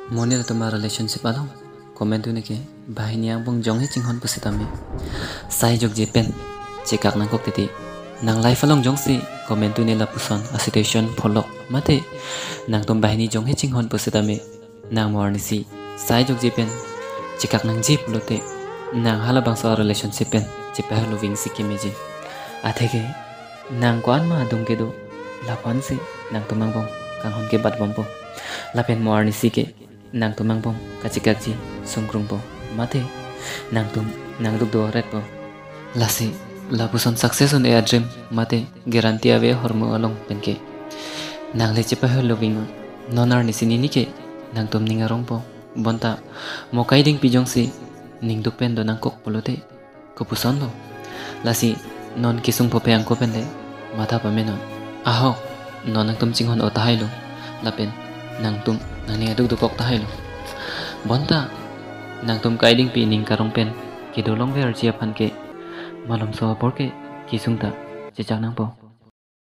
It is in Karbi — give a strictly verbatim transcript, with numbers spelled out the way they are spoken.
Monit atum a-relationship along komantu neke banghini angbong jonghe chinghon pusitame, sai jokje pen chekak nangkok titi. Nang life along jongsi komantu ne lapuson a-situation pholok mate nangtum banghini jonghe chinghon pusitame, nang mo arnisi sai jokje pen chekak nangji pulote, nang halabangso a-relationship pen chepahelo vingsi kemeji. Atheke nang ko-an ma adung kedo, lapu-ansi nangtum angbong kanghon kebat bompo. Lapen mo arnisi ke nangtum angbong kachekakji sungkrungpo mate nangtum nangduk do-retpo. Lasi lapuson success un-e a-dream mate guarantee ave ahormu along penke nangle chepahelo ving-un. Non arnisi nini ke nangtum ning arongpo. Bonta mo kaidingpi jongsi ning duk pen do nangkok pulote, kopuson lo? Lasi non kesung pho pe angko penle matha pamenon. Ahok, non nangtum chinghon-o tahailo, lapen nangtum nangning aduk dokok tahailo. Bonta nangtum kaidingpi ning karong pen kedo longverji aphan ke malomso apor ke kesung ta chechak nangpo.